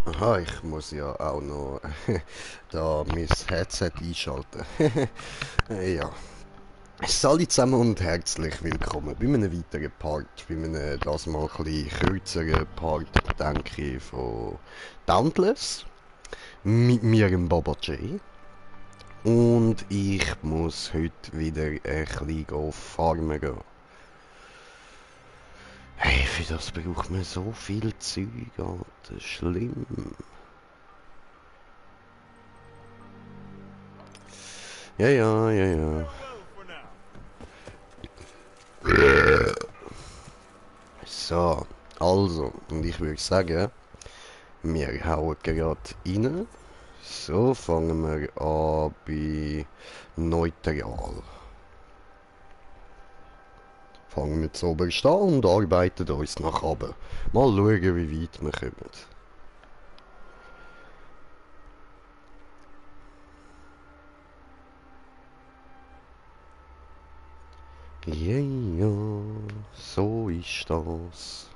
Aha, ich muss ja auch noch da mein Headset einschalten. Ja. Salut zusammen und herzlich willkommen bei einem weiteren Part, bei einem das mal ein bisschen kürzeren Part, denke ich, von Dauntless. Mit mir, dem Baba J. Und ich muss heute wieder ein bisschen farmen gehen. Hey, für das braucht man so viel Zeug, Alter. Schlimm. Ja, ja, ja, ja. So, also, und ich würde sagen, wir hauen gerade rein. So, fangen wir an bei Neutral. Fangen wir zu oberst an und arbeiten uns nach oben. Mal schauen, wie weit wir kommen. Ja, ja, so ist das.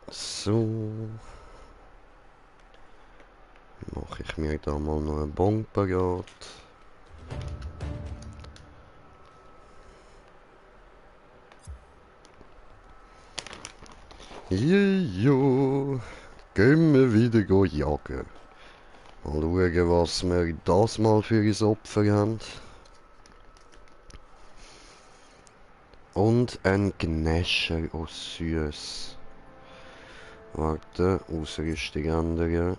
So, mache ich mir da mal noch einen Bon parat. Ja, gehen wir wieder jagen. Mal schauen, was wir das mal für ein Opfer haben. Und ein Gnäscher aus Süß. Warte, Ausrüstung ändern.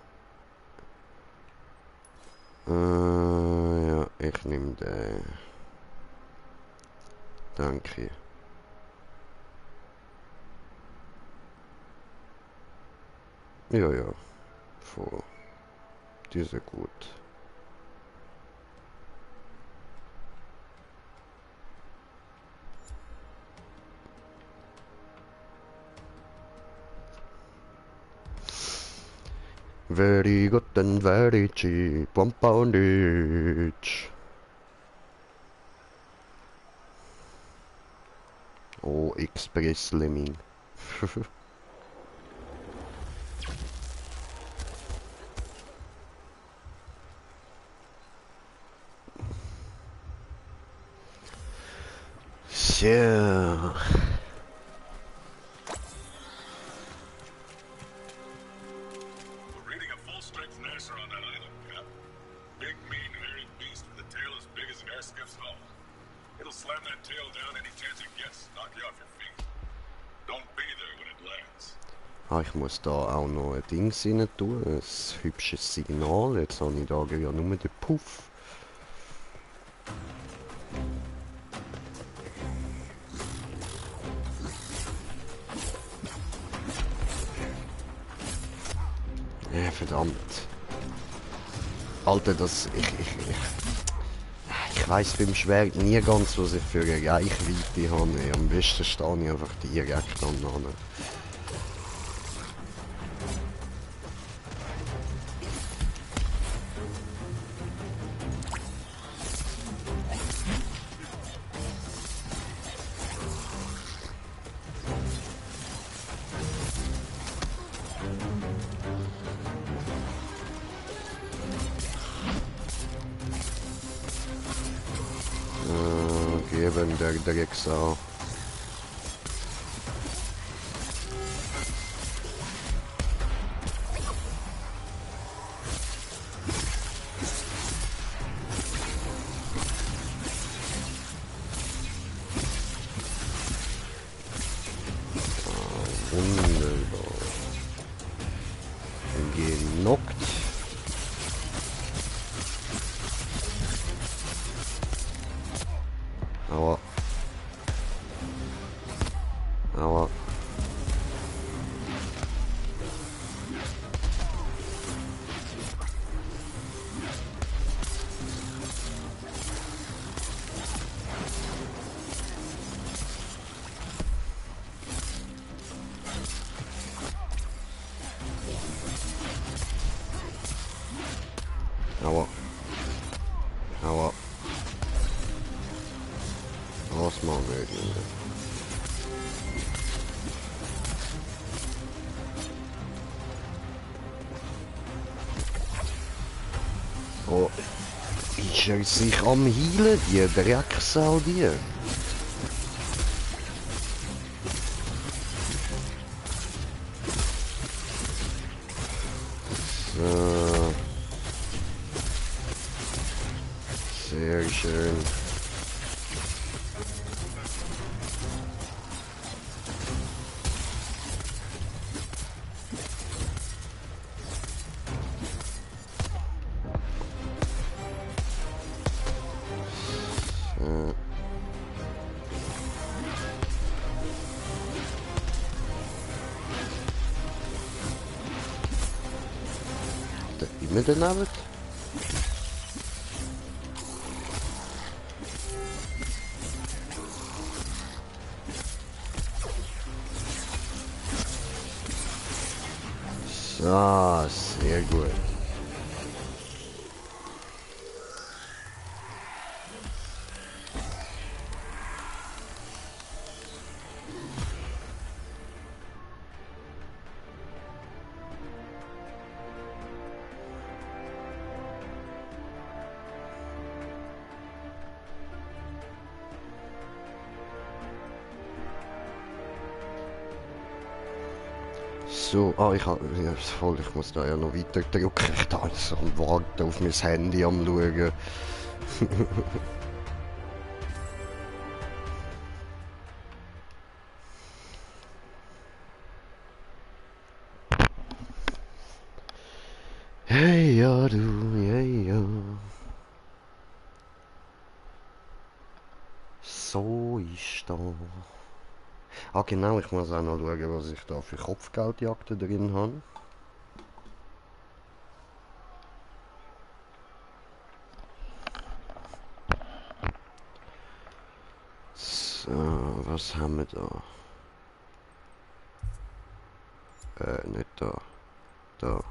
Ja, ich nehme den. Danke. Ja, ja, voll. Die sind gut. Very good and very cheap, 1 pound each. Oh, Express Lemming. So. We're reading a full-strength Nasser on that island, Cap. Big, mean, hairy beast with a tail as big as an air skiff's hull. It'll slam that tail down any chance it gets, knock you off your feet. Don't be there when it lands. Ah, ich muss da auch noch ein Ding rein tun, ein hübsches Signal. Jetzt habe ich da ja nur den Puff. Verdammt. Alter, ich weiss beim Schwert nie ganz, was ich für eine Reichweite habe. Am besten stehe ich einfach direkt aneinander. Geben der Drecksau. Wunderbar. Genockt. Aua. Aua. Aua. Aua. Was machen wir, Junge? Oh, ist er sich am Heilen, die Drecksau, die? So. Sehr schön. Immer daneben? So, sehr gut. So, ich habe ja, voll, ich muss da ja noch weiter drücken. Ich da so am Warten auf mein Handy am Schauen. Hey ja du, hey ja. So ist da. Ah genau, ich muss auch noch schauen, was ich da für Kopfgeldjagden drin habe. So, was haben wir da? Nicht da. Da.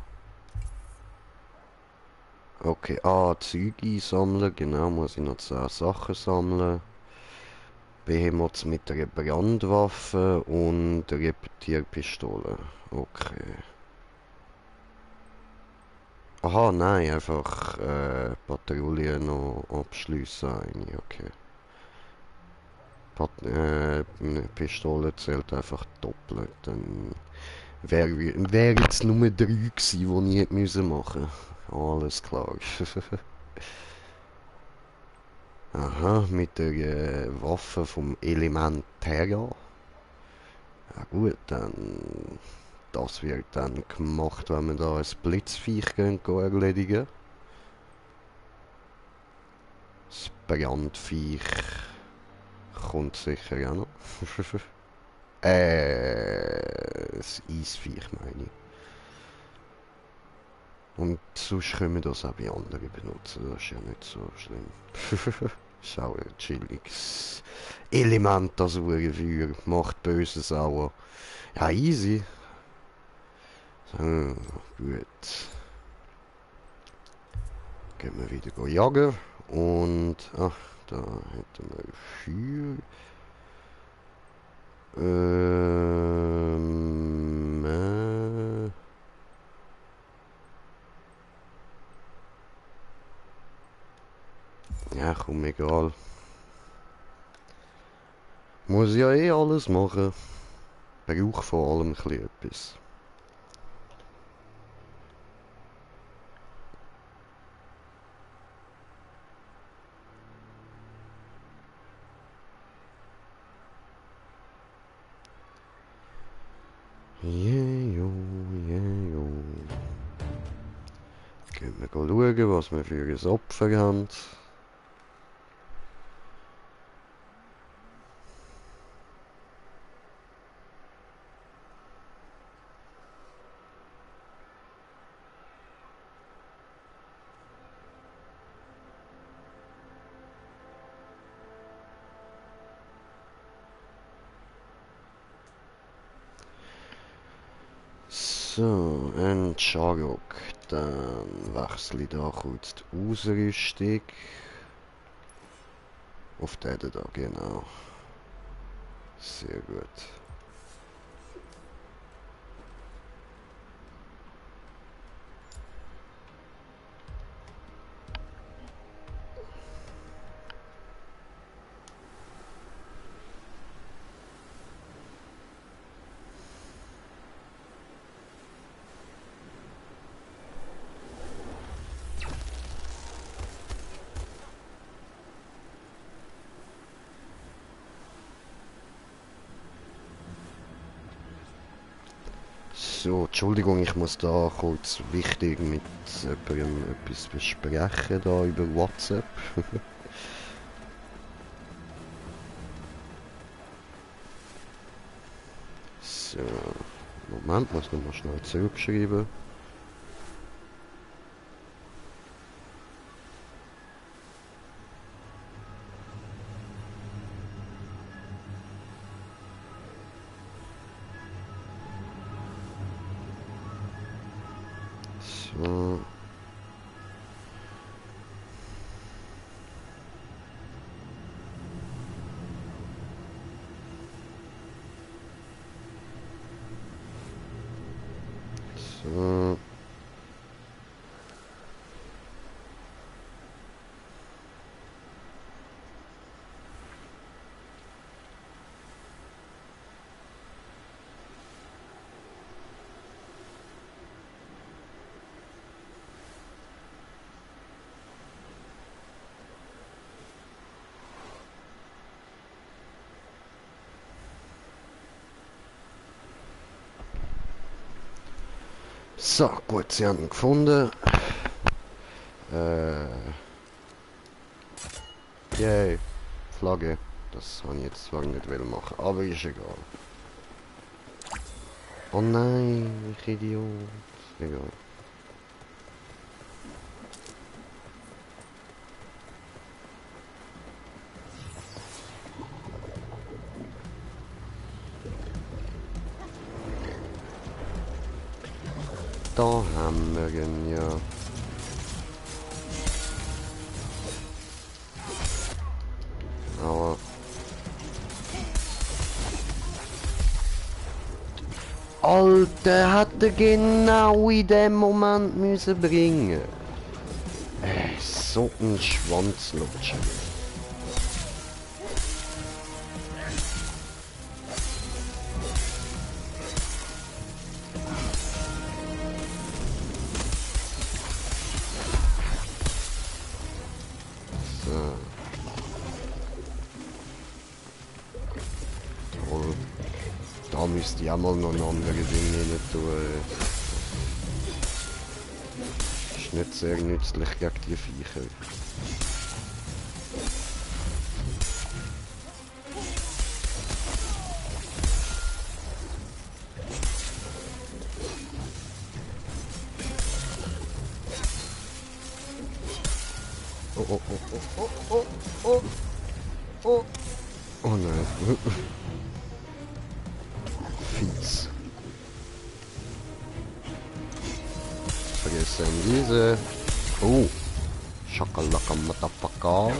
Okay, Zeug einsammeln, genau, muss ich noch 10 Sachen sammeln. Behemoths mit einer Brandwaffe und Repetierpistole. Okay. Aha, nein, einfach Patrouille noch abschliessen. Okay. Eine Pistole zählt einfach doppelt. Dann wäre jetzt nur 3 gewesen, die ich hätte müssen machen. Alles klar. Aha, mit der Waffe vom Element Terra. Ja gut, dann das wird dann gemacht, wenn wir da ein Blitzviech erledigen. Das Brandviech kommt sicher auch noch. Das Eisviech meine ich. Und sonst können wir das auch bei anderen benutzen, das ist ja nicht so schlimm. Ist auch ein chilliges Element, das Feuer macht böse sauer. Ja, easy. So, gut. Gehen wir wieder jagen. Und, ach, da hätten wir Feuer. Ja, komm, egal. Muss ja eh alles machen. Brauch vor allem ein bisschen etwas. Yeah, jo. Gehen wir schauen, was wir für ein Opfer haben. So, ein Charok. Dann wechsle ich da kurz die Ausrüstung. Auf den da, genau. Sehr gut. So, Entschuldigung, ich muss da kurz wichtig mit jemandem etwas besprechen, da über WhatsApp. So, Moment, muss noch mal schnell zurückschreiben. So. So. So, gut, sie haben ihn gefunden. Yay, Flagge. Das habe ich jetzt zwar nicht will machen, aber ist egal. Oh nein, ich Idiot. Egal. Da haben wir ihn ja. Aber Alter, hätte genau in dem Moment müssen bringen. So ein Schwanzlutscher. So. Toll. Da müsste ich auch mal noch andere Dinge rein tun. Ist nicht sehr nützlich gegen die Viecher. Oh, oh, oh, oh, oh, oh, oh, oh nein. Fies. Vergessen diese. Oh. Shakalaka Motherfucker.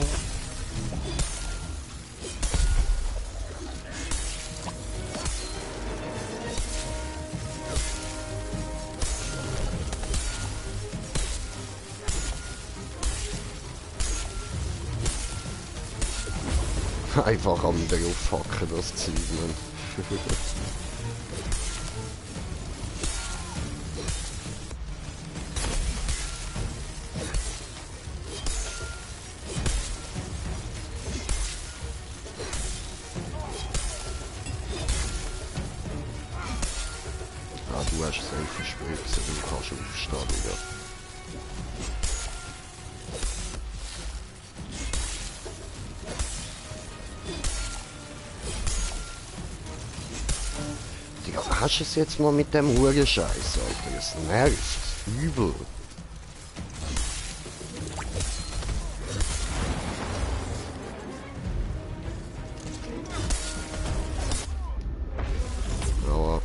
Einfach am draufhacken, das Zeug, man. Ah, du hast safe Spritze, du kannst aufstehen, Digga. Digga, hast du es jetzt mal mit dem Hurenscheiß, Alter? Es nervt. Übel. Aua.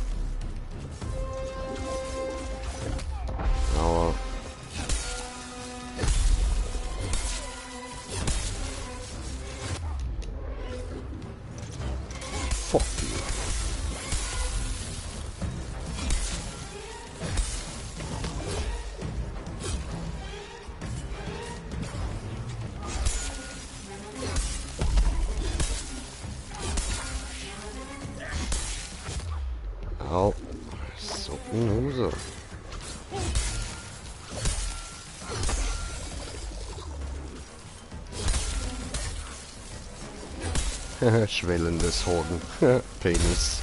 Aua. Fuck you. Au. So ein Hose. Schwellendes Horn. Penis.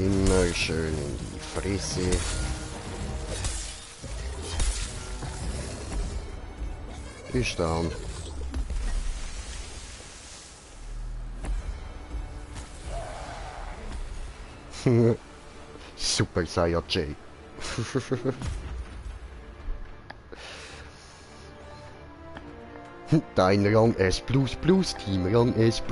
Immer schön in die Fresse. Ist down. Super Saiyajin. Dein Rang S++, Team Rang S+.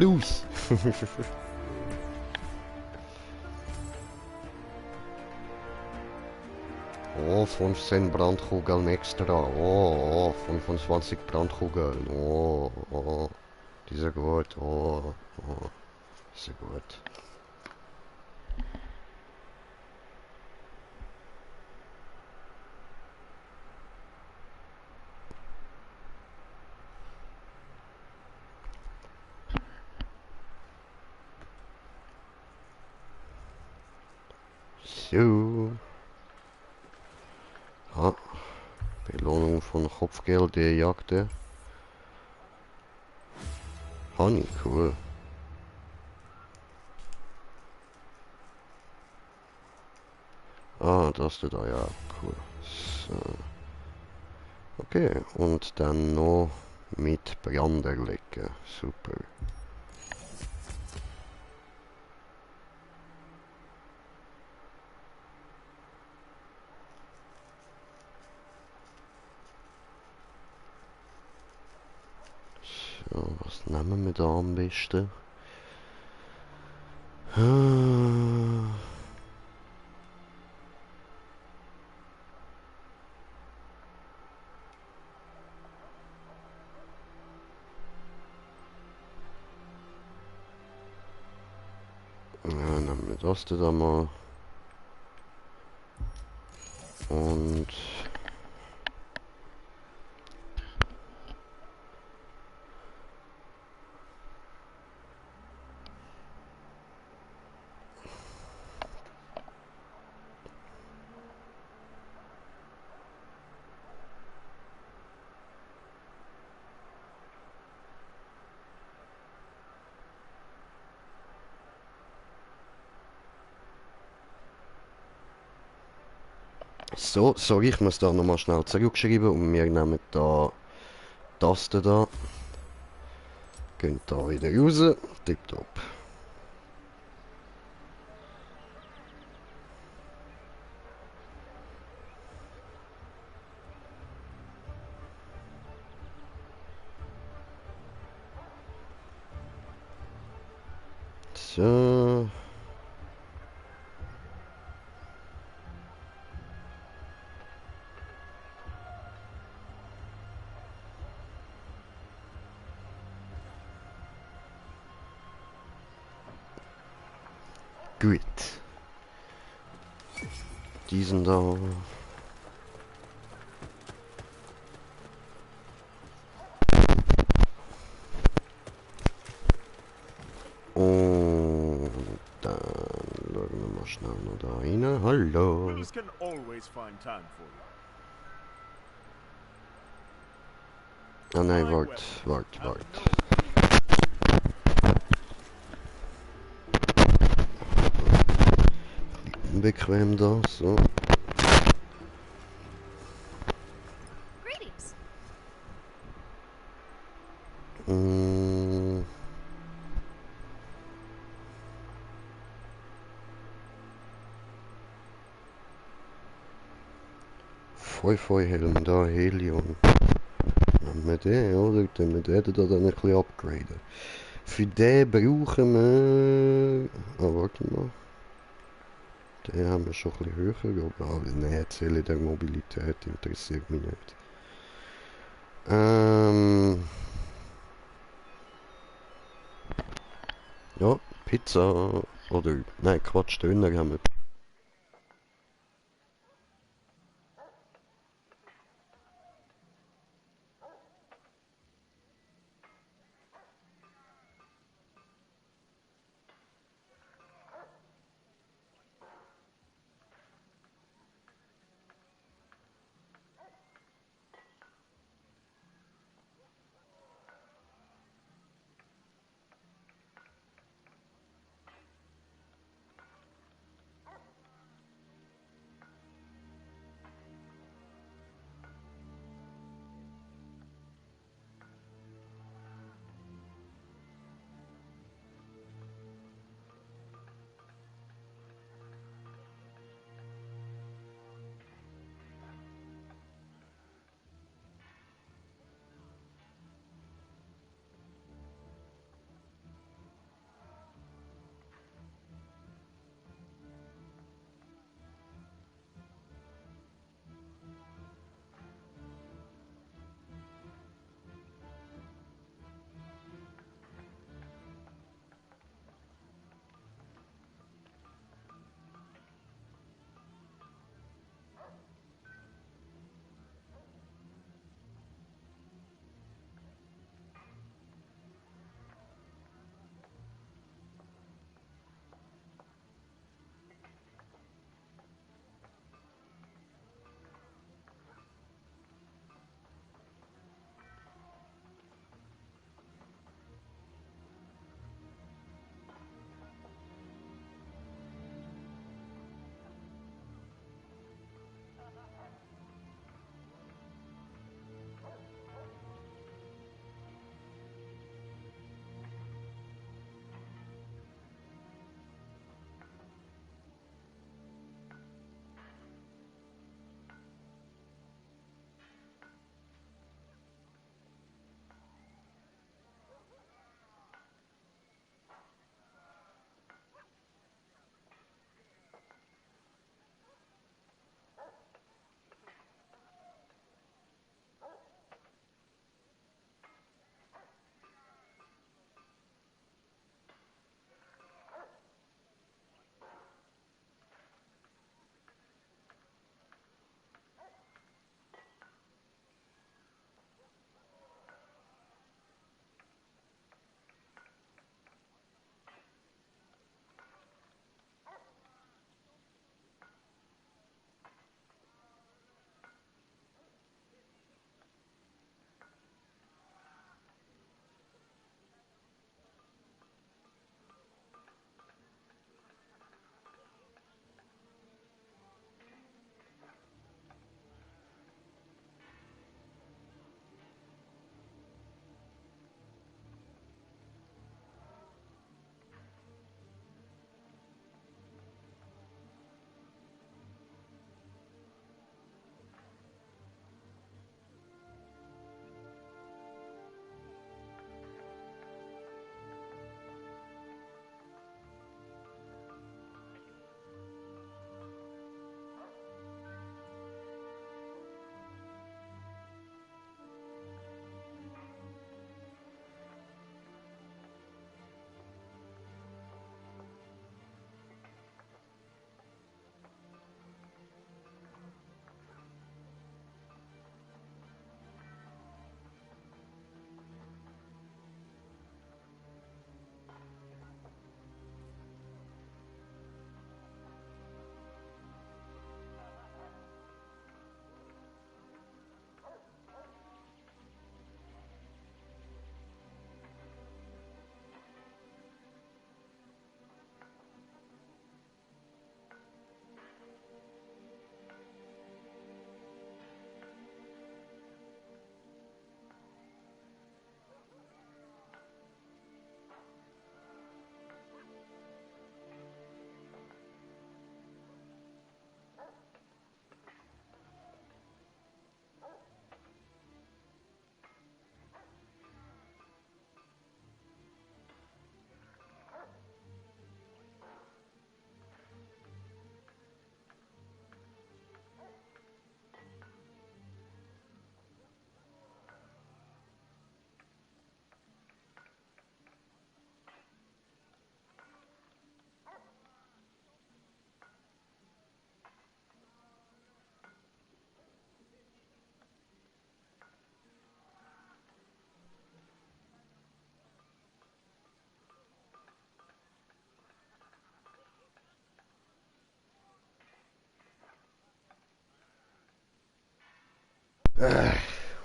Oh, 15 Brandkugeln extra. Oh, 25 Brandkugeln. Oh, die sind gut. Oh, die sind gut. So. Ah, Belohnung von Kopfgeld, die Jagde. Honey, cool. Ah, das da, ja, cool. So. Okay, und dann noch mit Brand erlegen. Super. So, was nehmen wir da am besten? Ja, nehmen wir das da mal. Und so, sorry, ich muss da nochmal schnell zurückschreiben und wir nehmen da das da. Gehen da wieder raus. Tipptopp. So. Gut. Diesen da. Und dann schauen wir mal schnell noch da rein. Hallo. Willis can always find time for you. Ah nein, wart. Unbequem da, so. Greetings. Mm. Feu-Helm da, Helium. Nehmen wir den, oder? Dann wir den da dann ein bisschen upgraden. Für den brauchen wir... Ah, warte mal. Den haben wir schon ein bisschen höher, aber nein, Zähle der Mobilität interessiert mich nicht. Ja, Pizza oder... Nein, Quatsch, Döner haben wir.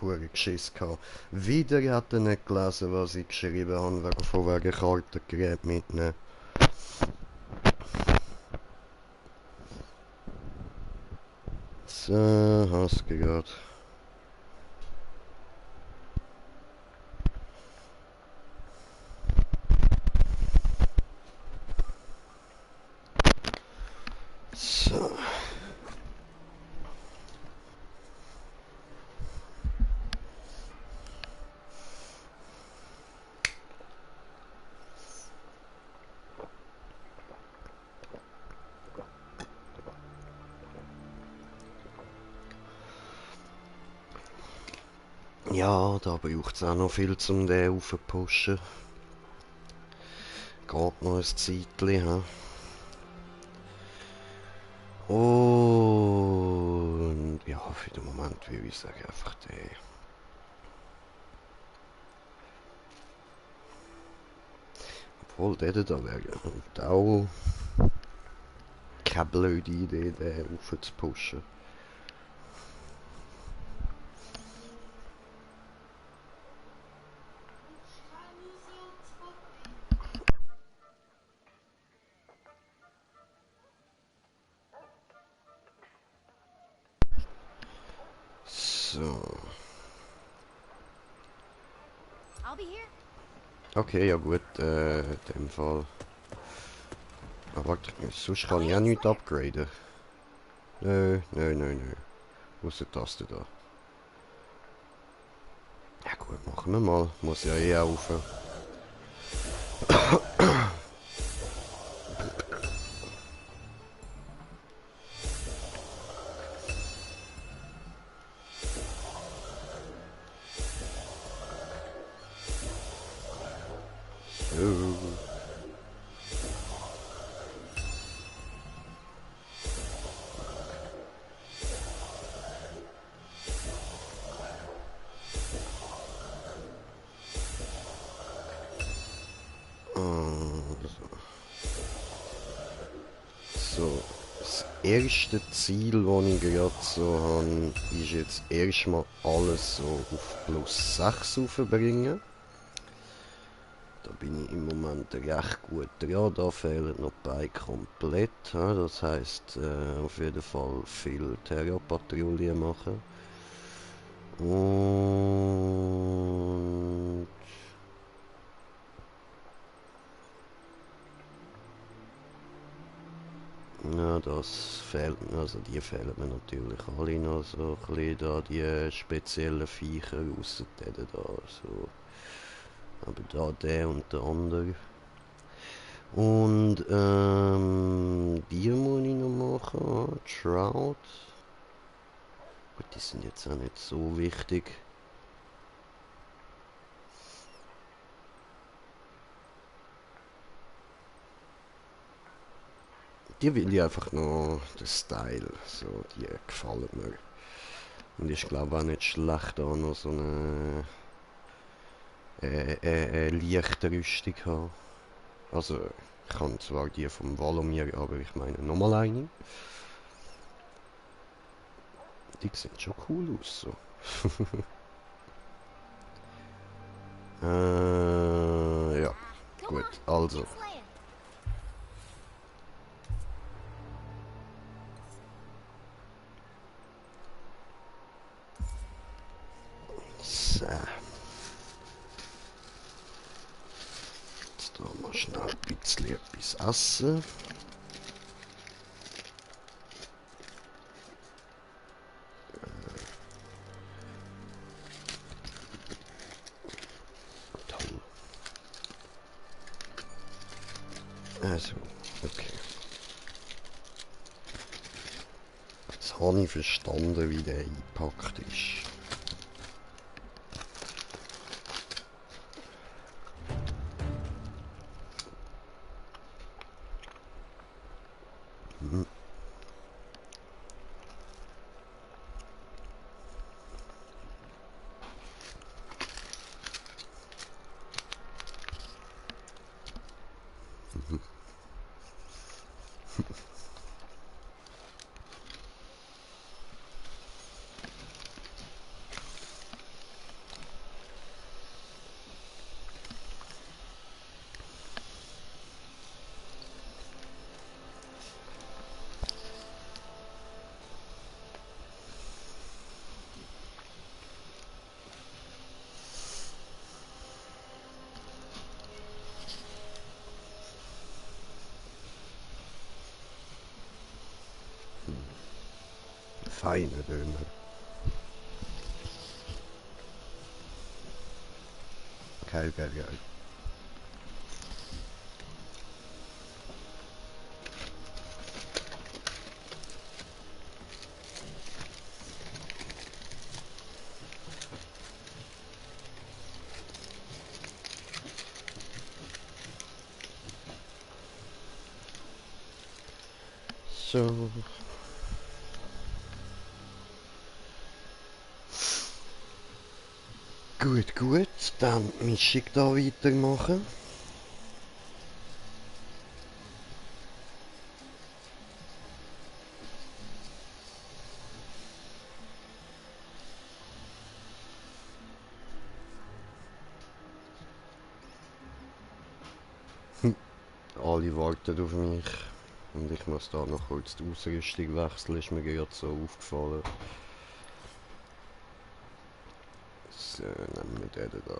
hure Geschiss gehabt. Wieder hat er nicht gelesen, was ich geschrieben habe, wegen Kartengerät mitnehmen. So, hast du gerade. So. Ja, da braucht es auch noch viel zum den aufzupushen. Geht noch ein Zeitchen, ha? Und ja, für den Moment würde ich sagen, einfach den. Obwohl, der da wäre auch keine blöde Idee, den aufzupushen. So. Okay, ja gut, in dem Fall. Aber warte, sonst kann ich auch nichts upgraden. Nö. Wo ist die Taste da? Ja gut, machen wir mal. Muss ja eh rauf. So, das erste Ziel, das ich gerade so habe, ist jetzt erstmal alles so auf plus 6 aufbringen. Da bin ich im Moment recht gut dran, da fehlen noch beide komplett. Das heisst, auf jeden Fall viel Terra-Patrouille machen. Und ja, das fehlt mir, also die fehlen mir natürlich alle noch so ein bisschen da, die speziellen Viecher, ausser denen da, so. Aber da der und der andere. Und, die muss ich noch machen, Trout. Gut, die sind jetzt auch nicht so wichtig. Die will ich einfach noch, den Style, so, die gefallen mir. Und ich glaube auch nicht schlecht, da noch so eine leichte Rüstung haben. Also, ich kann zwar die vom Valomir, aber ich meine nochmal eine. Die sehen schon cool aus, so. Ja, gut, also. So. Jetzt da mal schnell ein bisschen etwas essen. Toll. Also, okay. Jetzt habe ich verstanden, wie der eingepackt ist. Hm. feine Döner. Geil, geil, geil. So. Gut, gut, dann Mischung da weitermachen. Alle warten auf mich und ich muss da noch kurz die Ausrüstung wechseln, ist mir gerade so aufgefallen. So, nehmen wir den da.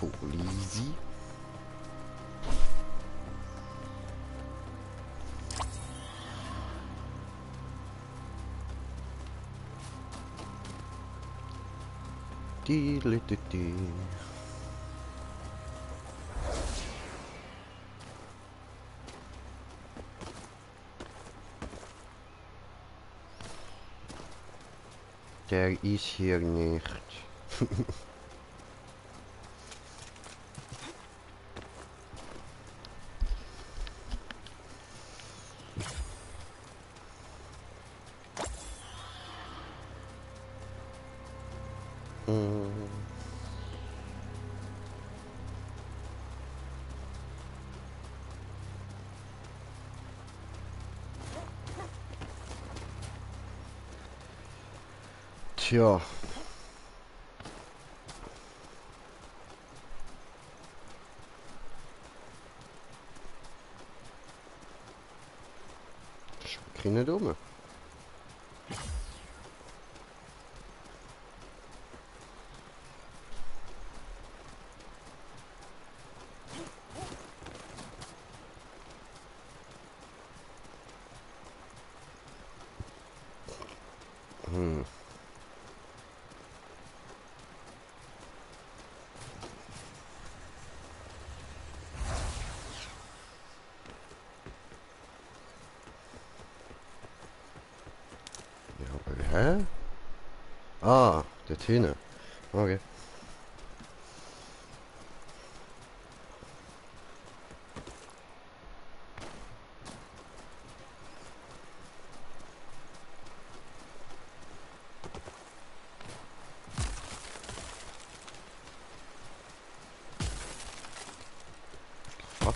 Voll easy. Die. Der ist hier nicht. Tja. Schau nicht um. Hä? Ah, dort hinten. Okay. Fuck.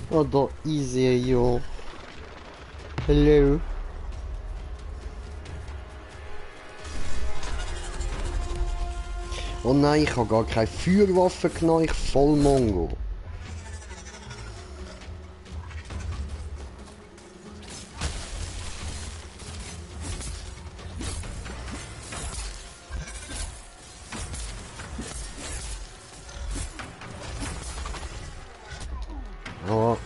Oh, da ist er ja. Hello. Oh nein, ich habe gar keine Feuerwaffe genommen, ich voll Mongo. Oh.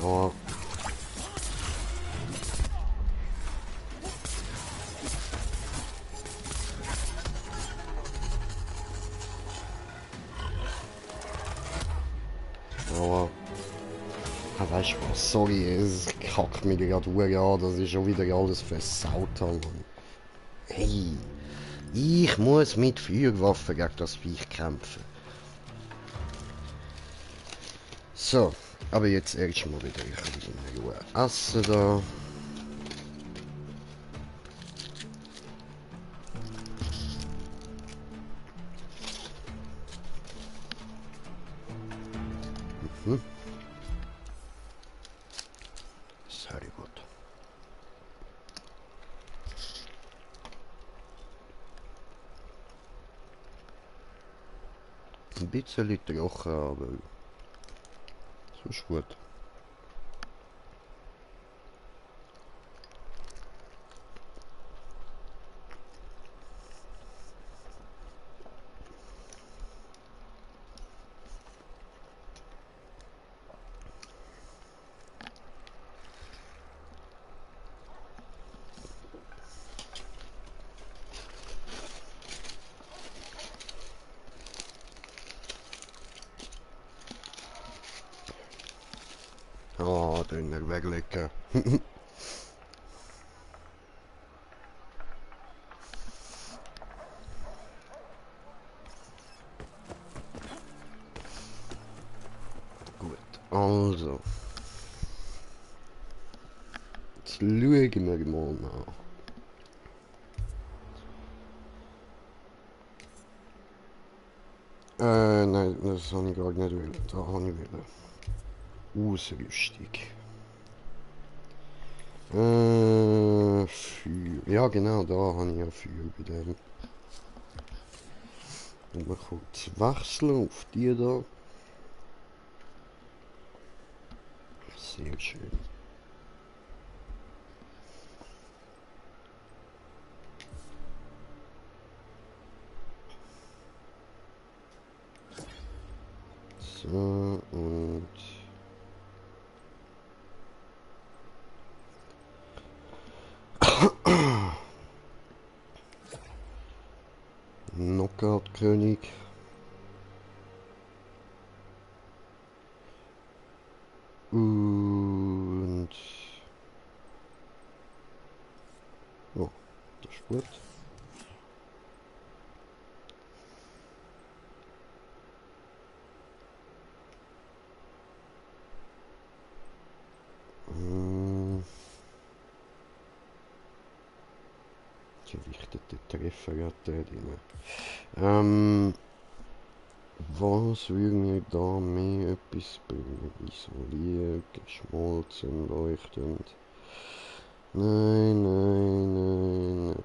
Oh. Oh. Ah, weißt du was? Sorry, es kackt mich gerade an, dass ich schon wieder alles versaut habe. Mann. Hey, ich muss mit Feuerwaffen gegen das Viech kämpfen. So, aber jetzt erstmal wieder in Ruhe essen da. Ein bisschen trocken, aber so ist gut. Ah, drinnen weglegen. Gut, also. Jetzt schauen wir mal nach. Nein, das habe ich gar nicht wollen. Da habe ich wollen. Ausrüstung. Feuer. Ja, genau, da habe ich ja Feuer bei dem. Und mal kurz wechseln auf die da. Sehr schön. So, und... Knockout-König. Und... Oh, das ist gut. Gewichtete Treffer hat der drin. Was würde mir da mehr etwas bringen? Isoliert, geschmolzen, leuchtend. Nein, nein,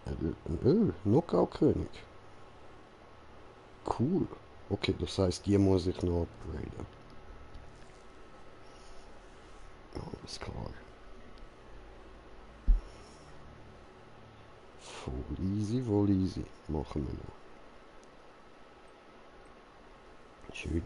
nein. Knockout-König. Cool. Okay, das heißt, die muss ich noch upgraden. Alles klar. Voll easy. Machen wir noch. Schön.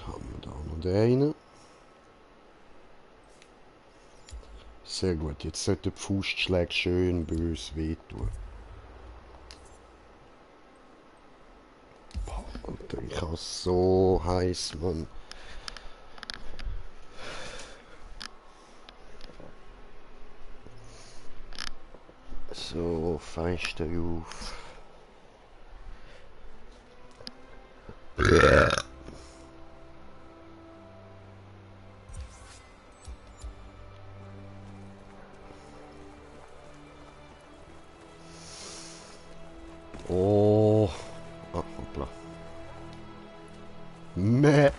Haben wir da noch den einen. Sehr gut, jetzt sollte der Faustschlag schön bös wehtun. Alter, ich habe so heiß, Mann. So, Fenster auf. Oh. Ah, hoppla. Meh.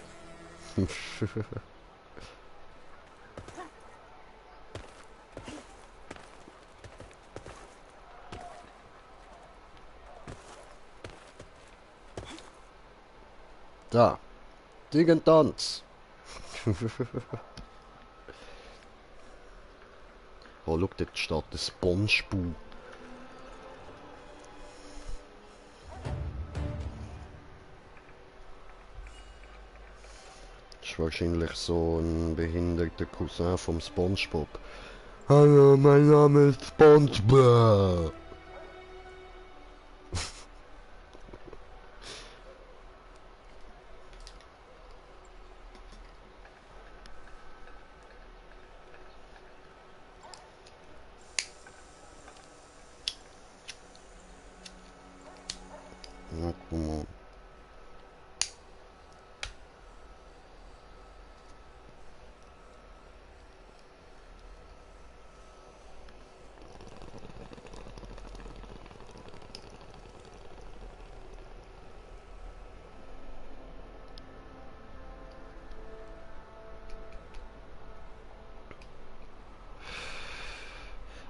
Da. Tanz. Oh, schau, dort steht der Spongebob. Das ist wahrscheinlich so ein behinderter Cousin vom Spongebob. Hallo, mein Name ist Spongebob. Ja, komm on.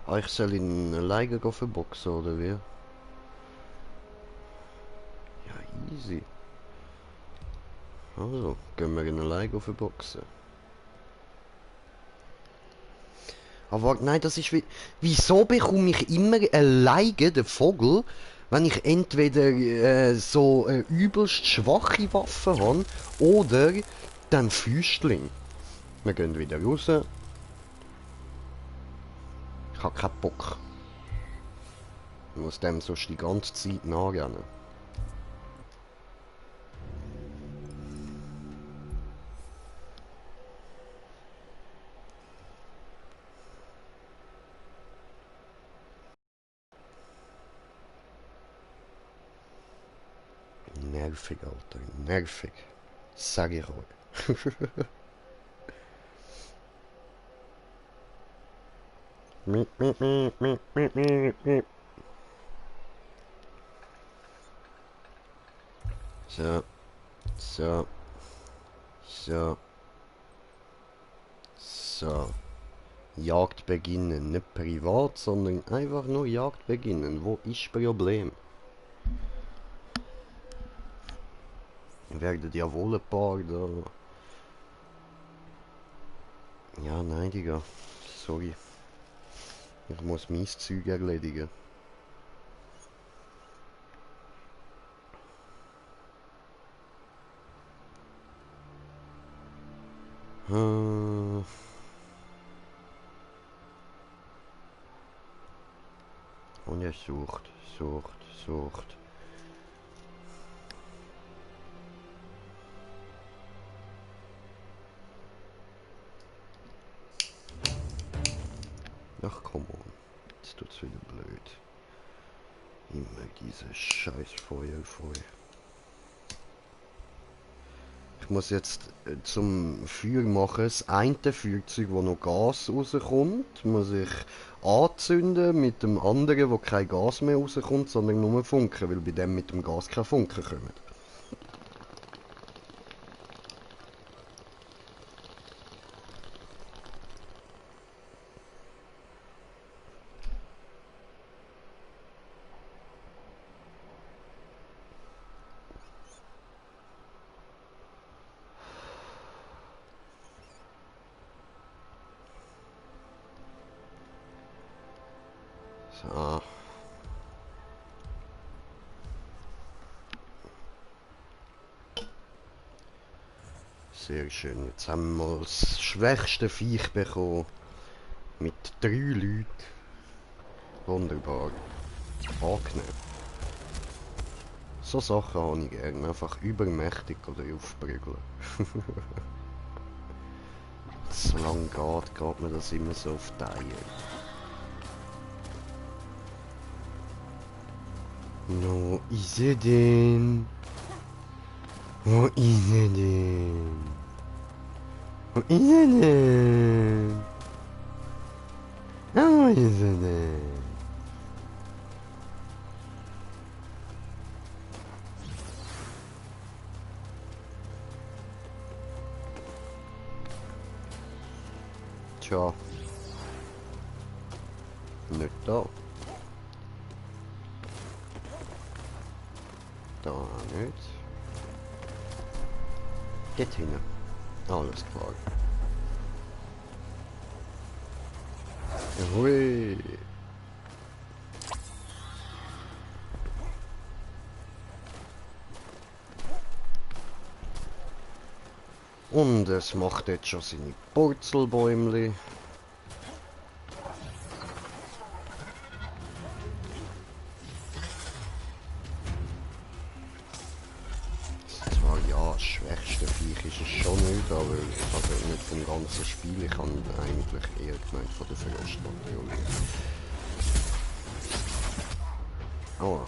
Ah, ich soll ihn alleine verboxen, oder wie? Ja, easy. Also, gehen wir ihn alleine verboxen. Aber warte, nein, das ist wie... Wieso bekomme ich immer alleine den Vogel, wenn ich entweder so eine übelst schwache Waffe habe oder den Füßling? Wir gehen wieder raus. Ich habe keinen Bock. Ich muss dem sonst die ganze Zeit nachrennen. Nervig, Alter. Nervig. Sag ich euch. Miep, miep, miep, miep, miep, miep, miep. So. So. So. So. Jagd beginnen. Nicht privat, sondern einfach nur Jagd beginnen. Wo ist das Problem? Werden ja wohl ein paar da. Ja, nein, Digga. Sorry. Ich muss mein Zeug erledigen. Und er sucht, sucht, sucht. Ach, komm on. Jetzt tut's wieder blöd. Immer diese scheiß Feuerfeuer. Ich muss jetzt zum Feuer machen, das eine Feuerzeug, wo noch Gas rauskommt, muss ich anzünden mit dem anderen, wo kein Gas mehr rauskommt, sondern nur Funken, weil bei dem mit dem Gas keine Funken kommen. So. Sehr schön. Jetzt haben wir das schwächste Viech bekommen. Mit 3 Leuten. Wunderbar. Angenehm. So Sachen habe ich gerne. Einfach übermächtig oder aufprügeln. Solange geht mir das immer so auf die Eier. Wo ist er denn? Wo ist er denn? Wo ist er denn? Wo ist er denn? Tja. Nicht da. Da nicht. Geht hin. Alles klar. Hui. Und es macht jetzt schon seine Purzelbäumli. Zwar ja, das schwächste Viech ist es schon nicht, aber also nicht vom ganzen Spiel. Ich habe eigentlich eher gemeint von der Frostpatrouille. Oh.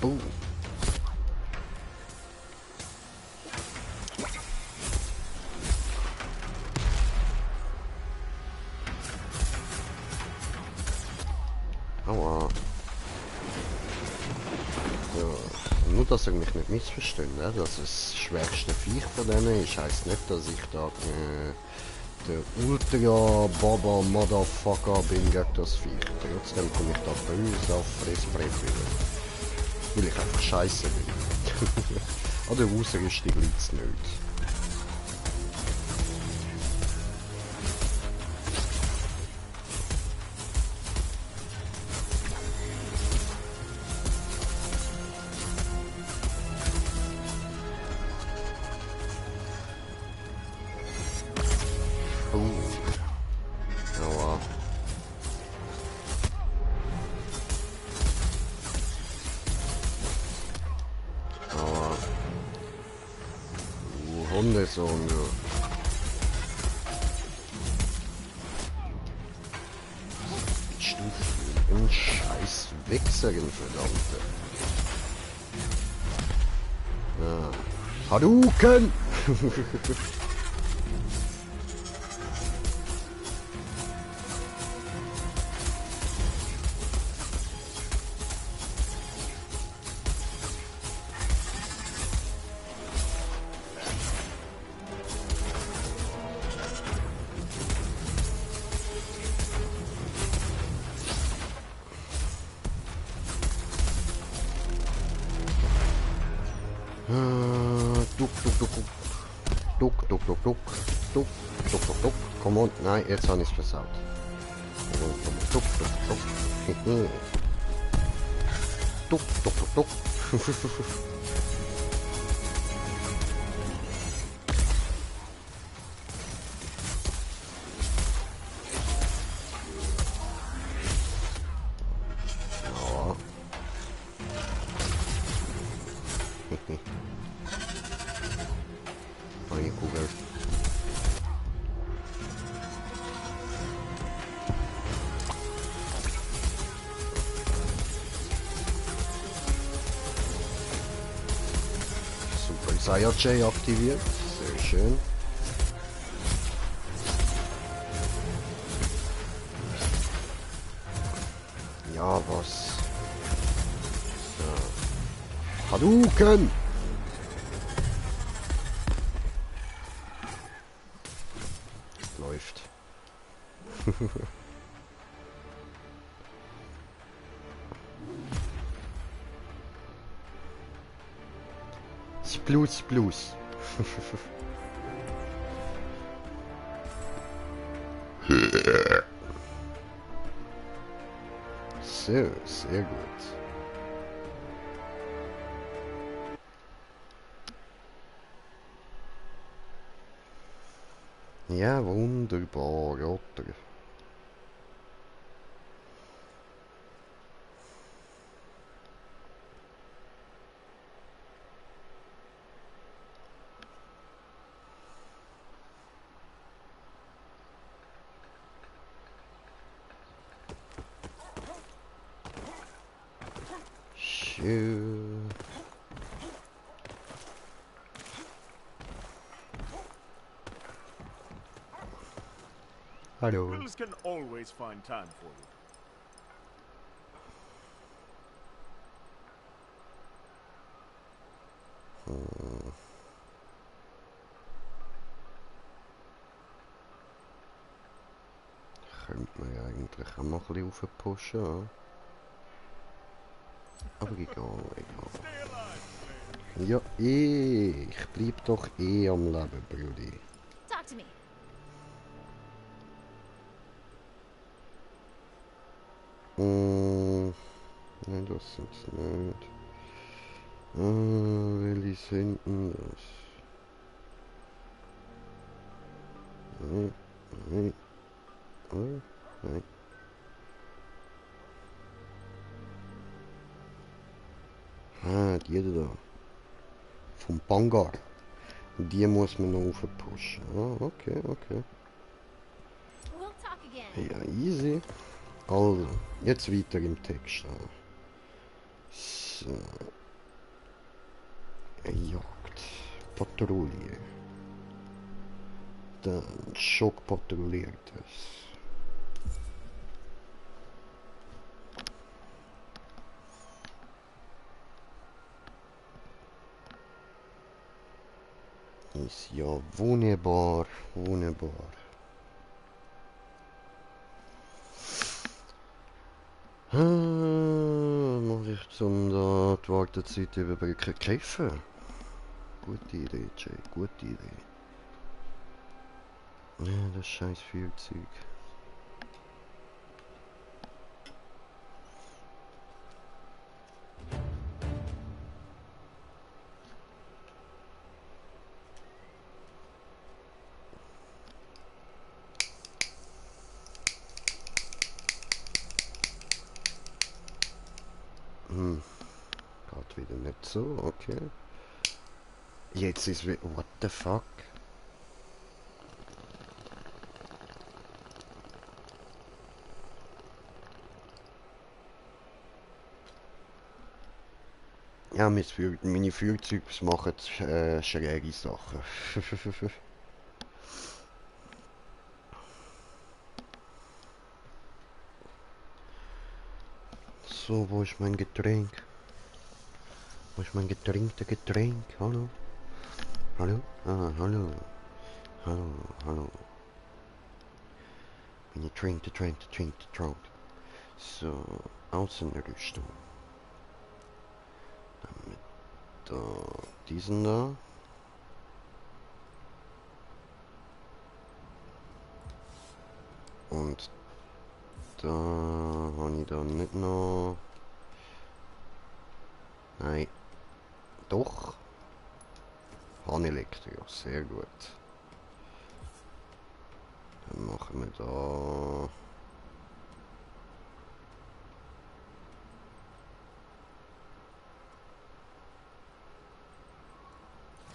Oh. Aua. Ja. Nur, dass ihr mich nicht missversteht, ne? Dass das schwächste Viech von denen ist, heisst nicht, dass ich da der Ultra-Baba Motherfucker bin gegen das Viech. Trotzdem komme ich da böse auf Fressbrett wieder. Weil ich einfach scheiße bin. An der Ausrüstung liegt es nicht. Aua. Aua. Hundesohn, du. Bist du für ein scheiß Wichserin, verdammte. Ja. Hadouken! Duck, duck, duck, duck. Duck, duck, duck, duck. Duck, duck, duck, duck. Komm on. Nein, jetzt habe ich es versaut. Duck, duck, duck. Duck, duck, duck, duck. Ja. Eine Kugel. Super Saiyajin aktiviert. Sehr schön. Ja, was? Ja. Hadouken! Läuft. Splus, Splus. So, sehr gut. Ja, wunderbar, oder? Schön. Hallo. Wills can always find time for you. Könnte man ja eigentlich auch mal ein bisschen aufpushen, ja? Aber egal, egal. Ja, ich bleib doch am Leben, Brudi. Talk to me. Nein, das sind's nicht. Welche sind denn das? Nein, nein, nein. Ah, die da. Vom Bangar. Die muss man noch aufpushen. Ah, okay, okay. We'll talk again. Ja, easy. Also, jetzt weiter im Text. So. Jagd. Patrouille. Dann Schock patrouilliert es. Ist ja wunderbar, wunderbar. Muss ich zum da die Wartezeit überbrücken? Käfer? Gute Idee, Jay, gute Idee. Ja, das scheiß Führzeug. Geht wieder nicht so, okay. Jetzt ist wieder... What the fuck? Ja, meine Feuerzeuge machen schräge Sachen. So, wo ist mein Getränk? Wo ist mein getrinkter Getränk? Hallo? Hallo? Ah, hallo. Hallo, hallo. Meine Trink. So, Außenrüstung. Damit da, diesen da. Und da habe ich da nicht noch... Nein. Doch. Elektro, sehr gut. Dann machen wir da...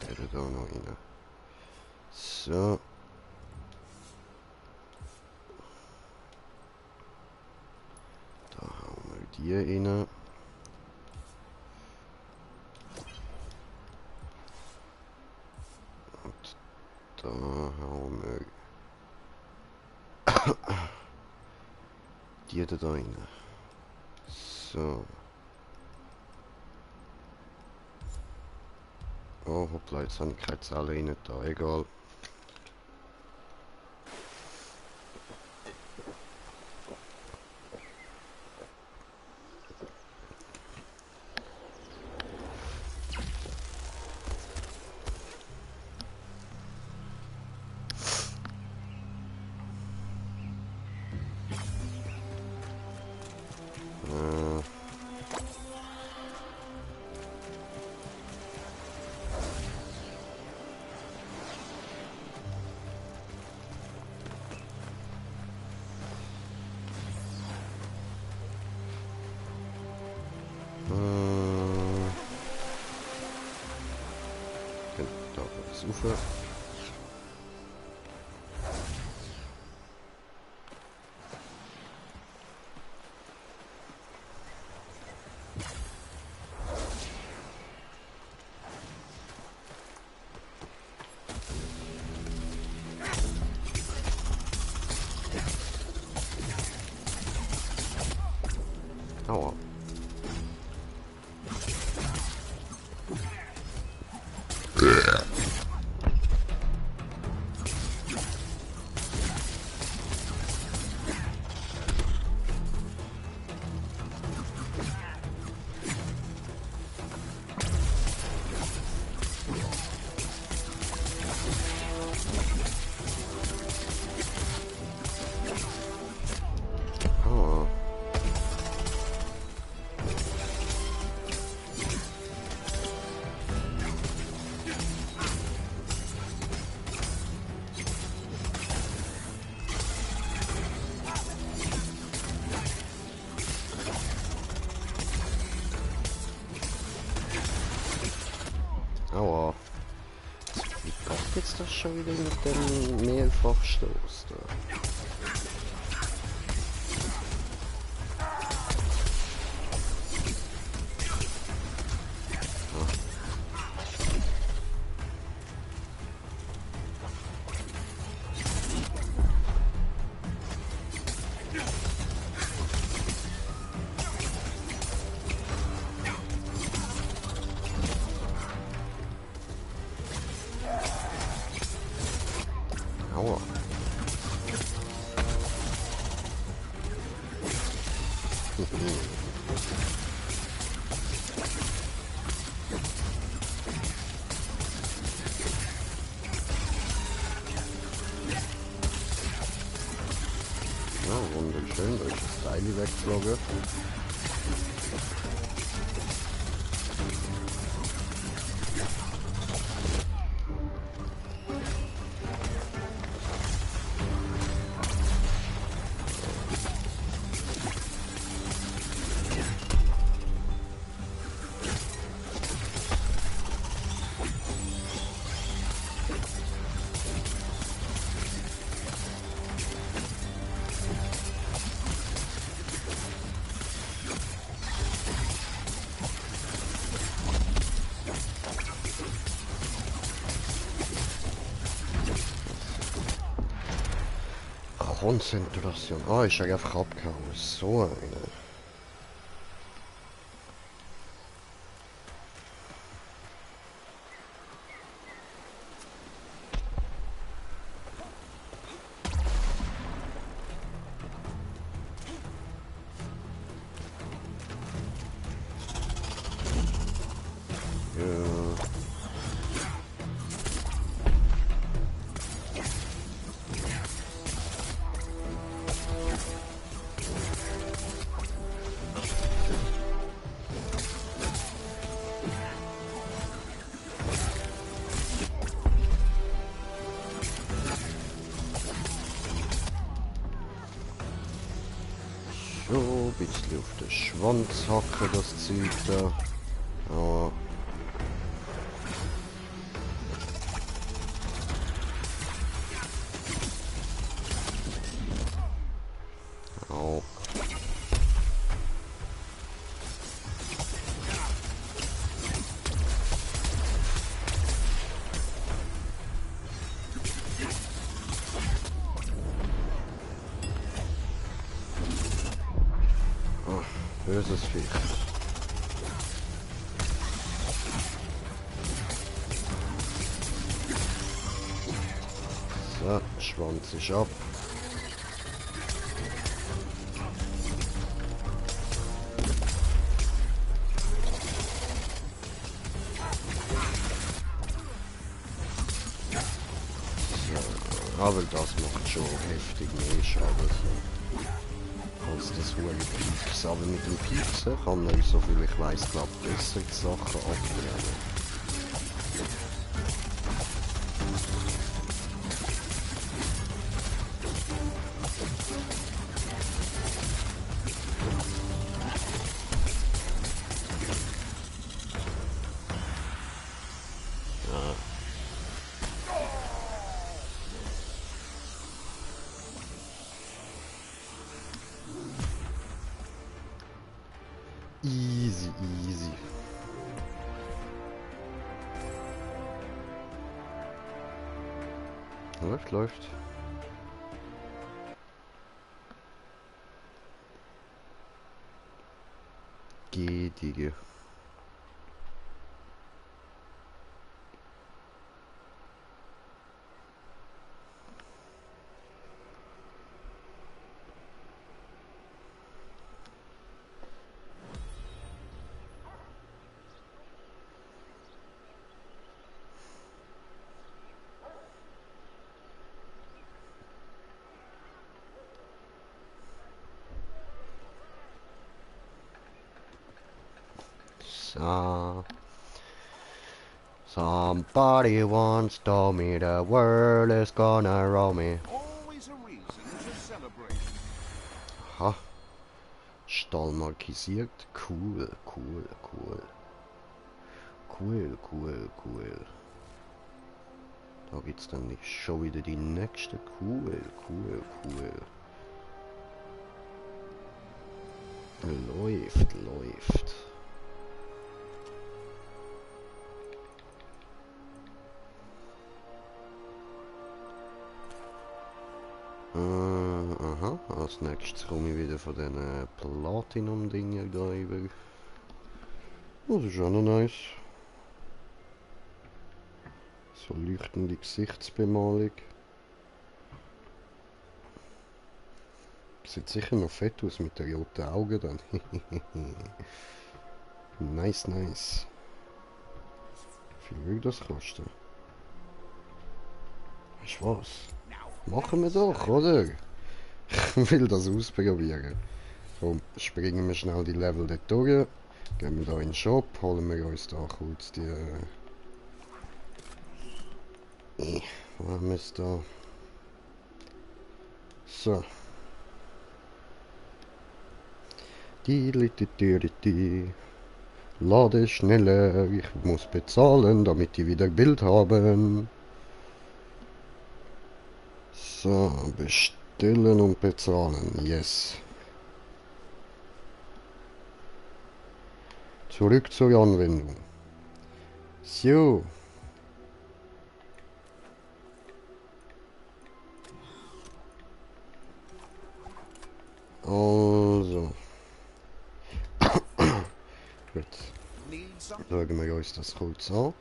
Der da noch rein. So. Da hauen wir die rein. Und da hauen wir die da rein. So. Oh, hoppla, jetzt habe ich keine Zelle rein da, egal. Da das Ufer. Aua. Aua. Aua. Wie kommt jetzt das schon wieder mit dem Mehrfachstoß da? Ja, wunderschön, da ist das Teil weggeflogen. Konzentration. Ah, ist er einfach abgehauen. So eine. Ja. So, ein bisschen auf den Schwanz hacken, das Zeug da. Ja. Au. Ah, böses Viech. So, Schwanz ist ab. So, aber das macht schon heftig mehr Schaden. So. Als das hohe Pieks. Aber mit dem Pieksen kann man, soviel ich weiss, glaube ich, besser die Sachen abbrennen. Easy, easy. Läuft, läuft. Digga. So. Somebody once told me the world is gonna roll me. Always a reason to celebrate. Aha. Stall markisiert. Cool, cool, cool. Cool, cool, cool. Da gibt's dann nicht schon wieder die nächste. Cool, cool, cool. Läuft, läuft. Aha, als nächstes komme ich wieder von den Platinum-Dingen da über. Das ist auch noch nice. So leuchtende Gesichtsbemalung. Sieht sicher noch fett aus mit den roten Augen dann. Nice, nice. Wie viel würde das kosten? Weißt du was? Machen wir doch, oder? Ich will das ausprobieren. Komm, springen wir schnell die Level dort durch. Gehen wir da in den Shop, holen wir uns da kurz die... wo haben wir es da? So. Die. Lade schneller, ich muss bezahlen, damit die wieder Bild haben. So, bestellen und bezahlen, yes. Zurück zur Anwendung. So. Also. Gut. Schauen wir uns das kurz an.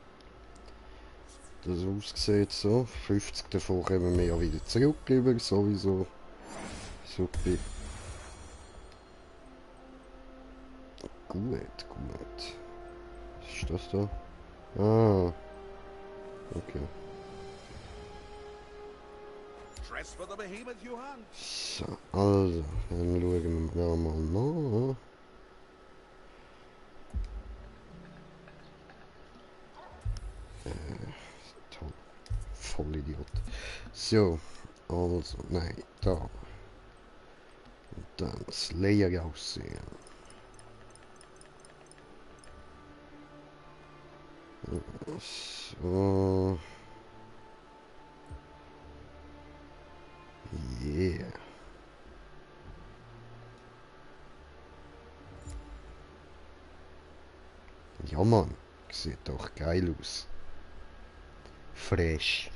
Das aussieht so. 50 davon kommen wir ja wieder zurück, sowieso. Super. Gut. Was ist das da? Ah. Okay. So, also, dann schauen wir mal nach. Toll. Vollidiot. So, also, nein, da. Und dann Slayer aussehen. So. Yeah. Ja, Mann. Sieht doch geil aus. Fresh.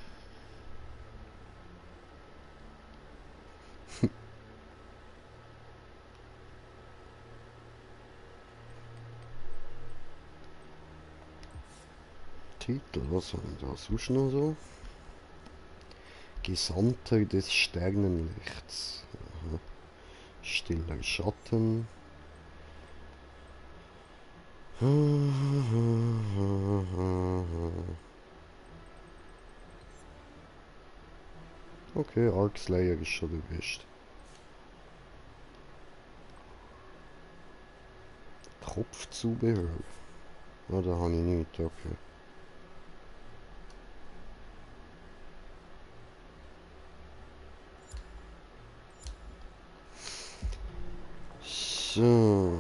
Titel, was haben wir da sonst noch so? Gesandter des Sternenlichts. Aha. Stiller Schatten. Okay, Arc Slayer ist schon der Beste. Kopfzubehör. Ah, da habe ich nicht, okay. So.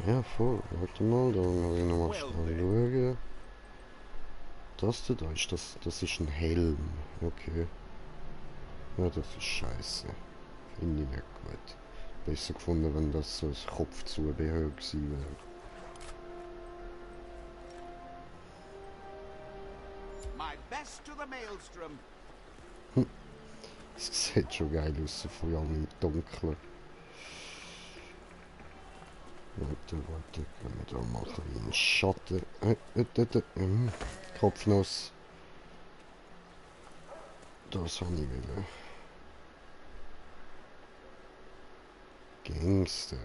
Ja, voll. Warte mal, da muss ich nochmal schnell schauen. Das da ist, das ist ein Helm. Okay. Ja, das ist scheiße. Finde ich nicht gut. Besser gefunden, wenn das so ein Kopfzubehör gewesen wäre. Es sieht schon geil aus, vor allem im Dunkeln. Warte, können wir da mal ein bisschen Schatten. Kopfnuss. Das habe ich wieder. Gangster.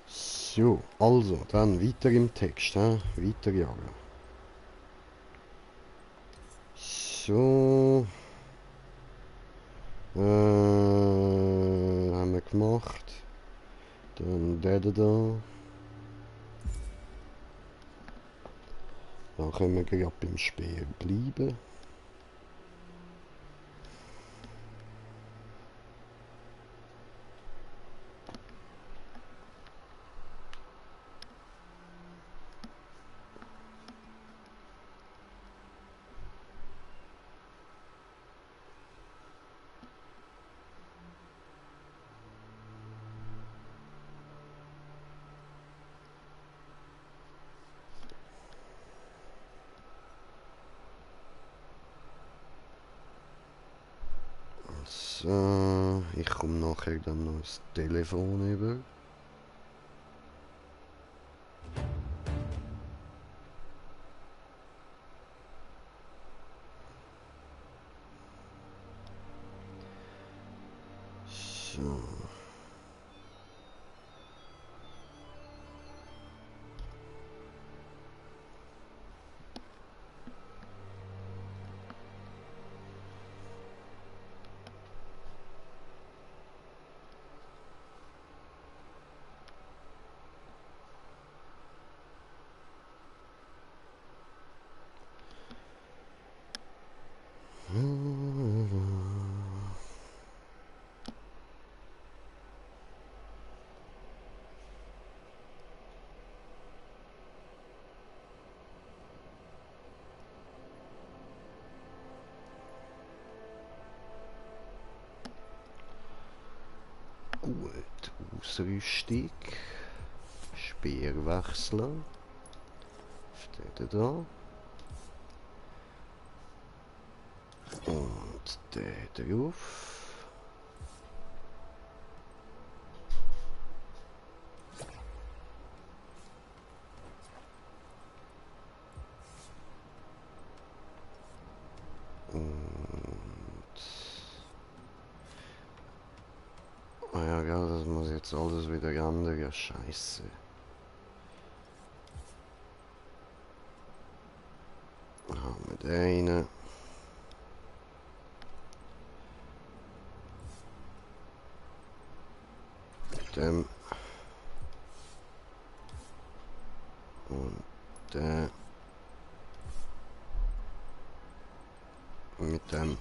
So, also, dann weiter im Text, weiter jagen. So. Haben wir gemacht. Dann der da. Dann können wir gerade beim Speer bleiben. So, ich komme nachher dann noch das Telefon über. So. Gut, Ausrüstung, Speer wechseln, auf den da und den drauf. Ah ja, gell, das muss jetzt alles wieder ändern, ja scheiße. Dann haben wir den einen. Dem. Und den. Mit dem.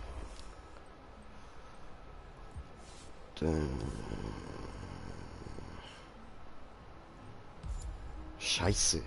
Scheiße.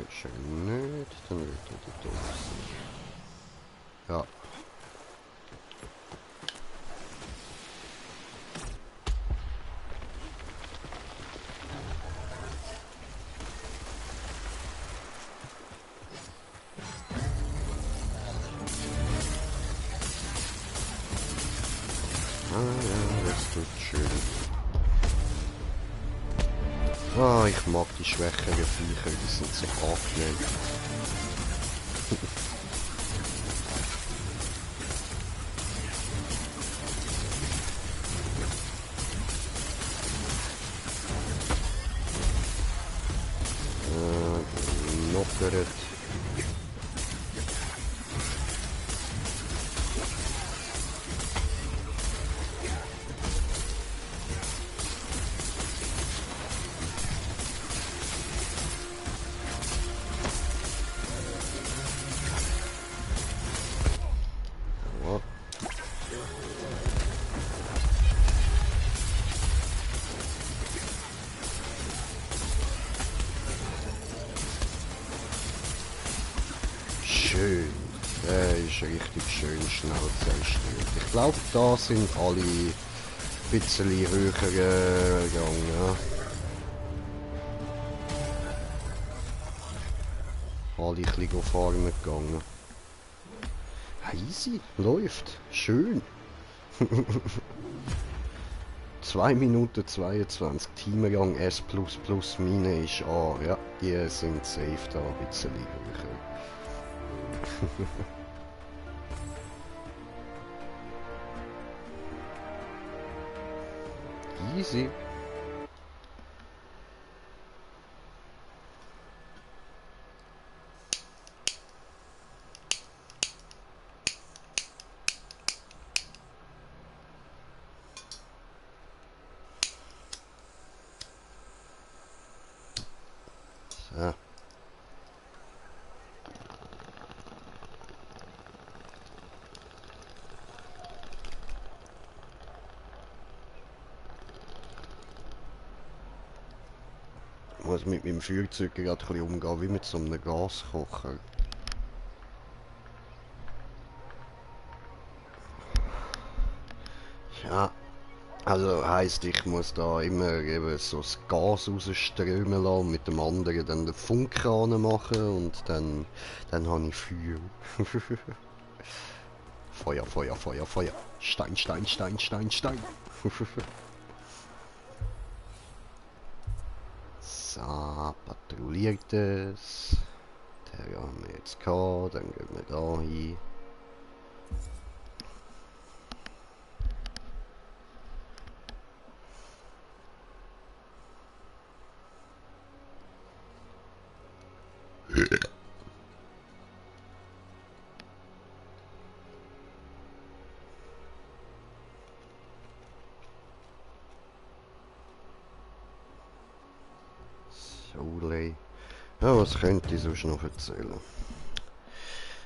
Ist er nicht, dann wird er da doof sein. Ja. Ah ja, das tut schön. Ah, ich mag die schwächeren Viecher, die sind so angenehm. Knockert. Schön. Der ist richtig schön schnell zerstört. Ich glaube, da sind alle ein bisschen höher gegangen. Ja. Alle ein bisschen vorne gegangen. Easy, läuft. Schön. 2 Minuten 22. Teamrang S++ Mine ist A. Ja, die sind safe da ein bisschen höher. Easy. So. Ich muss mit meinem Feuerzeug gerade ein bisschen umgehen, wie mit so einem Gaskocher. Ja, also heisst, ich muss da immer eben so das Gas rausströmen lassen, mit dem anderen dann den Funkkran machen und dann habe ich Feuer. Feuer, Feuer, Feuer, Feuer. Stein, Stein, Stein, Stein, Stein. So, patrouilliert es. Den haben wir jetzt gehabt, dann gehen wir da hin. Solei. Ja, was könnte ich sonst noch erzählen?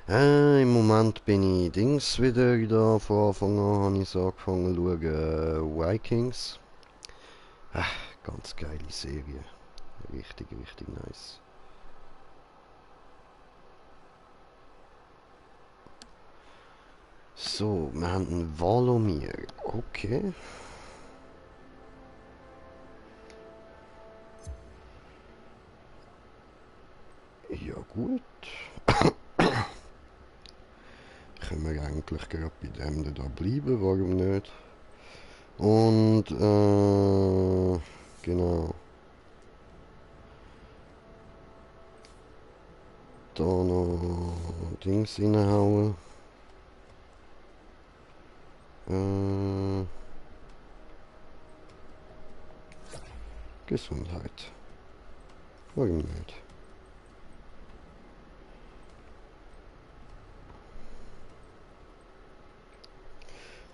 Im Moment bin ich Dings wieder da. Von Anfang an habe ich so angefangen zu schauen. Vikings. Ganz geile Serie. Richtig, richtig nice. So, wir haben einen Valomir. Okay. Ja gut. Können wir eigentlich gerade bei dem da bleiben, warum nicht? Und genau. Da noch Dings reinhauen. Gesundheit. Warum nicht?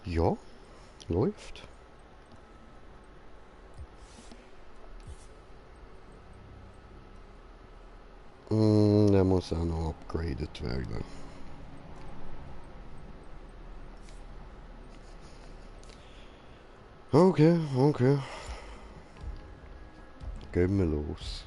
Ja, läuft. Der muss auch noch upgraded werden. Okay, okay. Gehen wir los.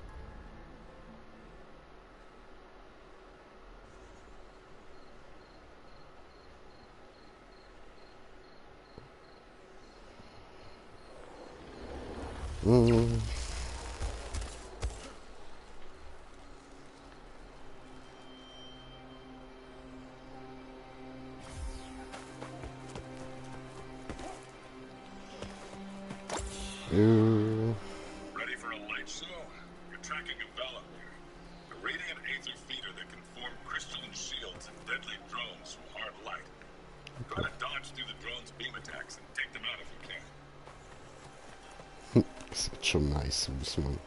Ready for a light show? You're tracking a Valamir, a radiant aether feeder that can form crystalline shields and deadly drones from hard light. Try to dodge through the drone's beam attacks and take them out if you can. Sieht schon nice aus, Mann.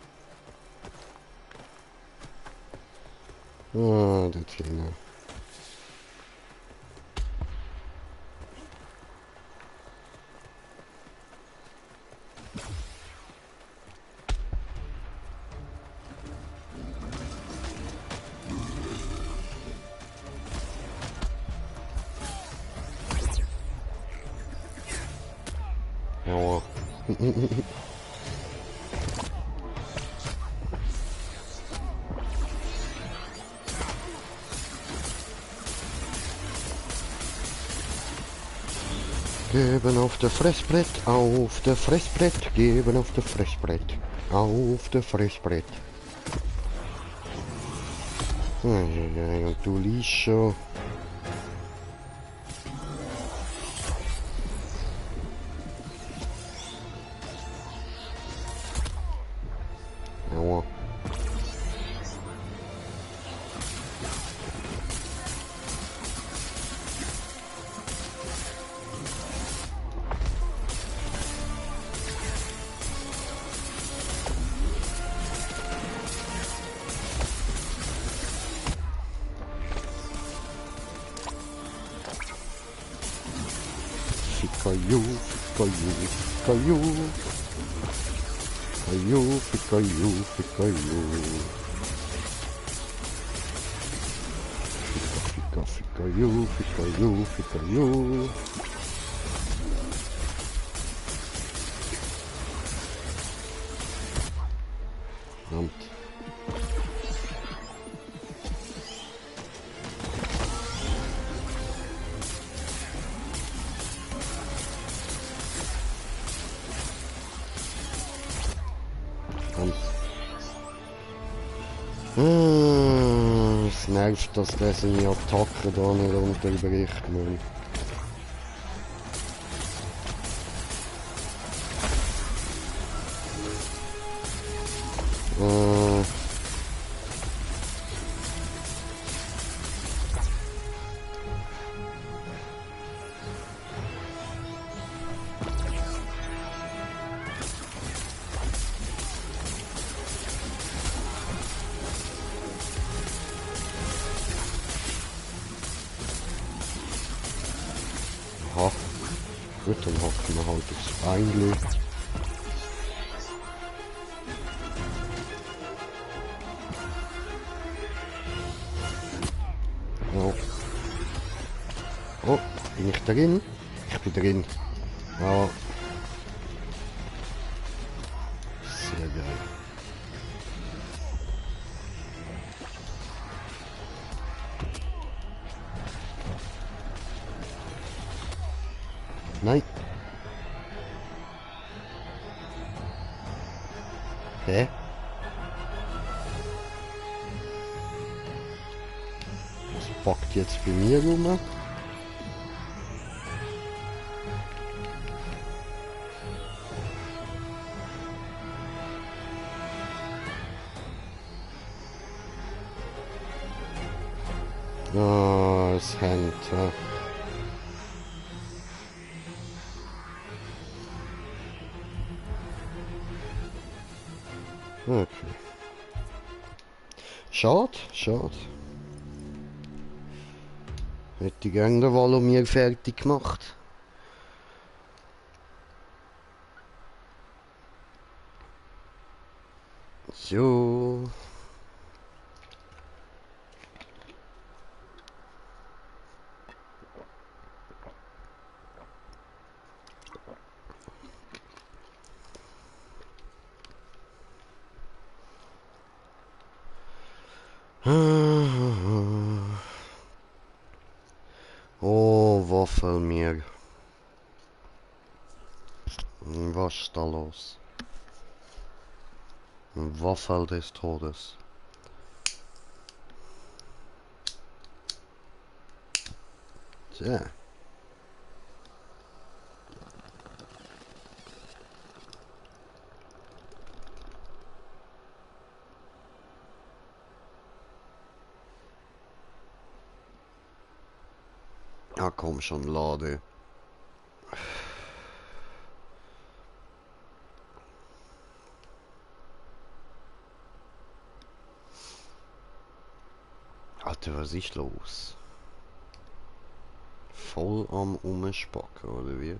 Ah, der Trainer. Aua. Geben auf der Fressbrett, auf der Fressbrett, geben auf der Fressbrett, auf der Fressbrett. Und du liest schon. Aua. Caillou, Caillou, Caillou. Caillou, Caillou, Caillou. Caillou, Caillou, Caillou. Verdammt. Es nervt, dass der seine Attacke da nicht unterbricht, Mann. Aha. Gut, dann hocken wir halt aufs Beinli. Ja. Oh, bin ich drin? Ich bin drin. Ja. Sehr geil. Nein. Hä? Was packt jetzt bei mir rum? Ah, es hängt. Ja. Okay. Schade, schade. Hätte ich gerne den Valomir fertig gemacht. So. Oh, Waffelmeer. Was ist da los? Waffel des Todes. Tja. Ja, komm schon, lade. Alter, was ist los? Voll am Umspacken, oder wie?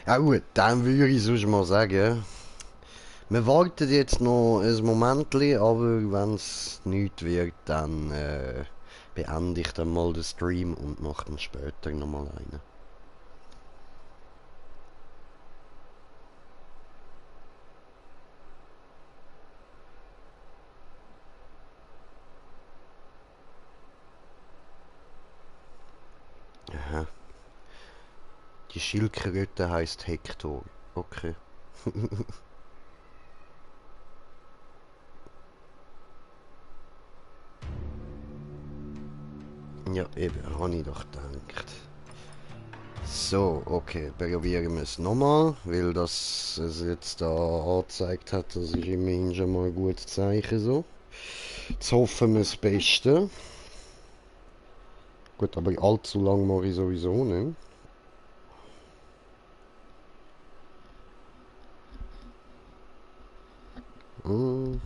Ja gut, dann würde ich sonst mal sagen, wir warten jetzt noch ein Momentchen, aber wenn es nichts wird, dann beende ich dann mal den Stream und mache dann später nochmal einen. Aha. Die Schildkröte heißt Hector. Okay. Ja, eben, habe ich doch gedacht. So, okay, probieren wir es nochmal, weil das es jetzt da angezeigt hat, das ist immerhin schon mal ein gutes Zeichen so. Jetzt hoffen wir das Beste. Gut, aber allzu lang mache ich sowieso nicht. Hm.